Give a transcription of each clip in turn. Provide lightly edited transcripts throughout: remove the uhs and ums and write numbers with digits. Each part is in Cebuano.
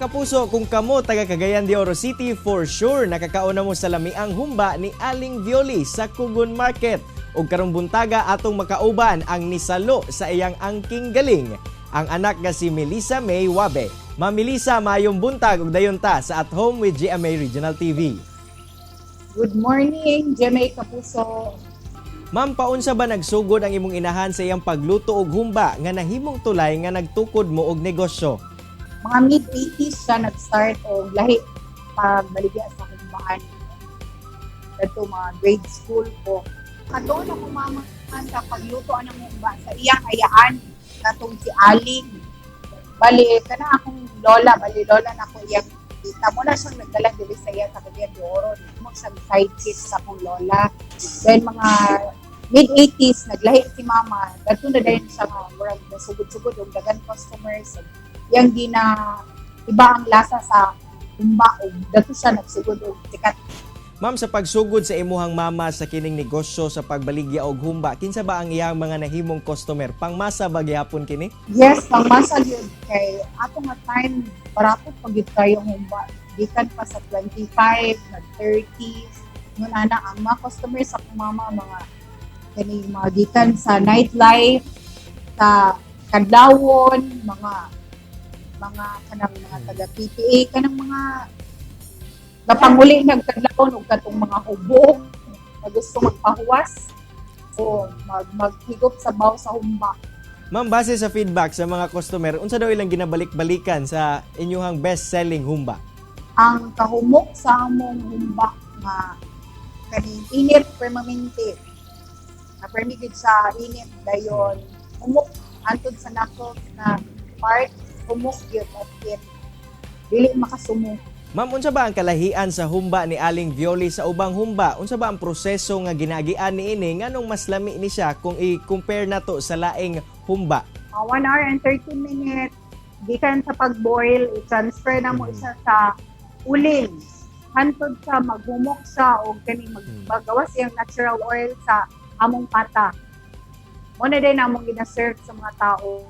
Mga kapuso, kung kamo taga Cagayan de Oro City, for sure nakakaon na mo sa lamiang humba ni Aling Violi sa Kugon Market. Ug karong buntaga, atong makauban ang nisalo sa iyang angking galing, ang anak nga si Melissa May Wabe. Ma'am Melissa, maayong buntag ug dayon ta sa At Home with GMA Regional TV. Good morning, GMA Kapuso. Ma'am, paunsa ba nagsugod ang imong inahan sa iyang pagluto og humba nga nahimong tulay nga nagtukod mo og negosyo? Mga mid-80s siya nag-start og lahi pagbaligya sa humbaan. Kadto mga grade school ko. Katuon ako mama sa pagluto anang humba sa iyang ayaan katong si Aling. Bali, kana akong lola, bali lola na ako iyang tita. Mo na siyang nagdala diri sa iya sa Cagayan de Oro. Mo siyang sidekick sa akong lola. Then mga mid-80s, naglahi si mama. Dadto na dayon siya nga murag nasugod-sugod og dagan customers. Yang gina iba ang lasa sa humba ug dadto siya nagsugod og sikat. Ma'am, sa pagsugod sa imuhang mama sa kining negosyo sa pagbaligya og humba, kinsa ba ang iyang mga nahimong customer? Pangmasa ba gihapon kini? Yes, pangmasa gyud kay ato nga time barato pa gyud kayo humba. Gikan pa sa 25, nag 30s. Ngun ana ang mga customers sa akong mama, mga kaning mga gikan sa nightlife, sa kadlawon, mga kanang mga taga PPA, kanang mga napanguli nagkadlawon og katong mga hubog na gusto magpahuwas o maghigop sa baw sa humba. Ma'am, base sa feedback sa mga customer, unsa daw ilang ginabalik-balikan sa inyuhang best-selling humba? Ang kahumok sa among humba nga kaning init permanente. Na permi gid sa init, dayon humok antod sa knuckles na part, humok gyud at it dili makasumo. Ma'am, unsa ba ang kalahian sa humba ni Aling Violi sa ubang humba? Unsa ba ang proseso nga ginagian niini, nganong mas lami ni siya kung i-compare nato sa laing humba? 1 hour and 30 minutes gikan sa pag-boil, i-transfer na mo siya sa uling hantod sa maghumok siya o kaning magawas iyang natural oil sa among pata. Mo na din among gina-serve sa mga tao,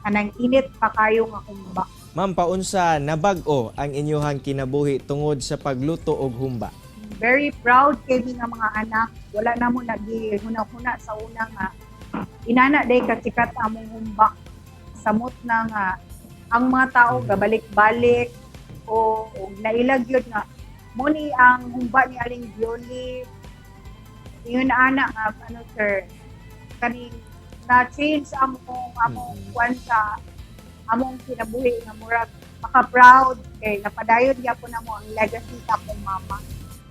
kanang init pa kayo nga humba. Ma'am, paunsa nabag-o ang inyuhang kinabuhi tungod sa pagluto og humba? Very proud kami nga mga anak. Wala na mo nagihuna-huna sa una nga inana day kasikat among humba. Samot na nga ang mga tao gabalik-balik o nailag yun nga mo ni ang humba ni Aling Violi. Yun ana nga ano, sir, kaning na change among kwan sa among kinabuhi nga murag maka-proud kay napadayon gyapon namo ang legacy sa akong mama.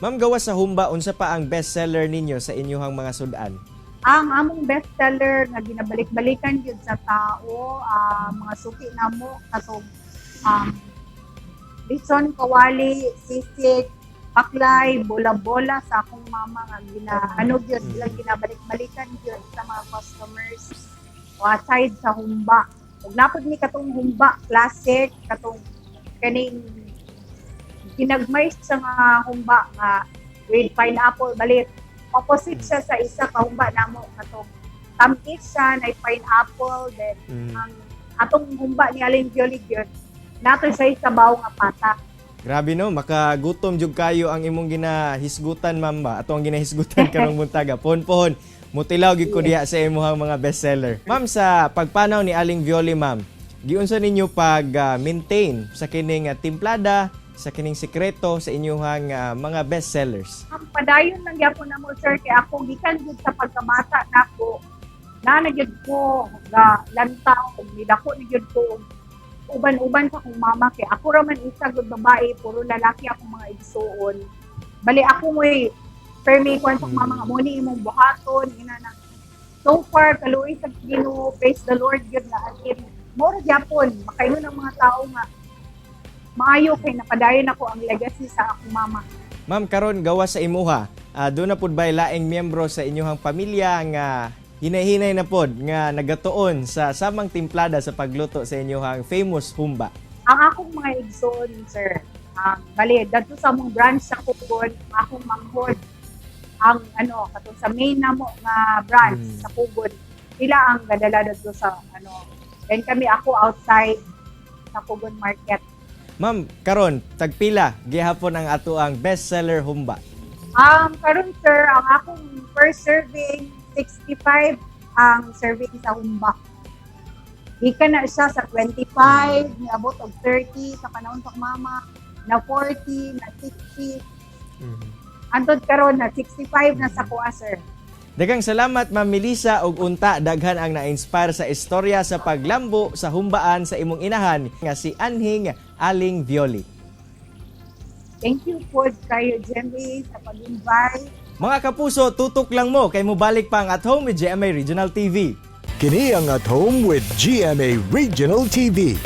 Ma'am, gawas sa humba, unsa pa ang best seller ninyo sa inyuhang mga sudan? Ang among bestseller nga ginabalik-balikan gyud sa tao, mga suki namo katong lechon kawali, sisig, paklay, bola-bola sa akong mama nga gina ano gyud ilang ginabalik-balikan gyud sa mga customers. O aside sa humba. Ug napod ni katong humba classic, katong kaning ginagmay siya nga humba nga with pineapple, balit opposite siya sa isa ka humba namo, katong tamis siya na pineapple, then ang atong humba ni Aling Violi gyud nato siya sabaw nga pata. Grabe no, makagutom jud kayo ang imong ginahisgutan, ma'am, ba? Ato ang ginahisgutan karong buntaga. Pohon-pohon, mutilaw gyud ko diha sa imuhang mga bestseller. Ma'am, sa pagpanaw ni Aling Violi, ma'am, giunsa ninyo pag maintain sa kining timplada, sa kining sikreto sa inyuhang mga bestsellers? Ang padayon lang gyapon namo, sir, kay ako gikan gyud sa pagkabata nako na na gyud ko ga lantaw ug nidako ni gyud ko og uban-uban sa akong mama kay ako ra man isa gud babae, puro lalaki akong mga igsuon. Bali ako mo'y permi kwan sa akong mama nga mo ni imong buhaton ina na. So far, kaluoy sa Ginoo, praise the Lord gyud nga as in mao ra gyapon makaingon ang mga tao nga maayo kay napadayon ako ang legacy sa akong mama. Ma'am, karon gawas sa imuha, doon na pud ba'y laing miyembro sa inyuhang pamilya nga hinay-hinay na pod nga nagatuon sa samang timplada sa pagluto sa inyuhang famous humba? Ang akong mga igsoon, sir, bali dadto sa among branch sa Kugon, ang akong manghod ang ano katong sa main namo nga branch sa Kugon, sila ang gadala dadto sa ano, then kami, ako outside. sa Cogon Market. Ma'am, karon tagpila gihapon ang ato ang bestseller humba? Karon sir, ang akong first serving, 65 ang serving sa humba. Gikan na siya sa 25, niabot og 30 sa panahon sa mama, na 40, na 60. Antod karon na 65 na sa kuha, sir. Daghang salamat, Ma'am Melissa, ug unta daghan ang na-inspire sa istorya sa paglambo sa humbaan sa imong inahan nga si Anhing Aling Violi. Thank you po kayo, GMA, sa pag-invite. Mga kapuso, tutok lang mo kay mobalik pa ang At Home with GMA Regional TV. Kini ang At Home with GMA Regional TV.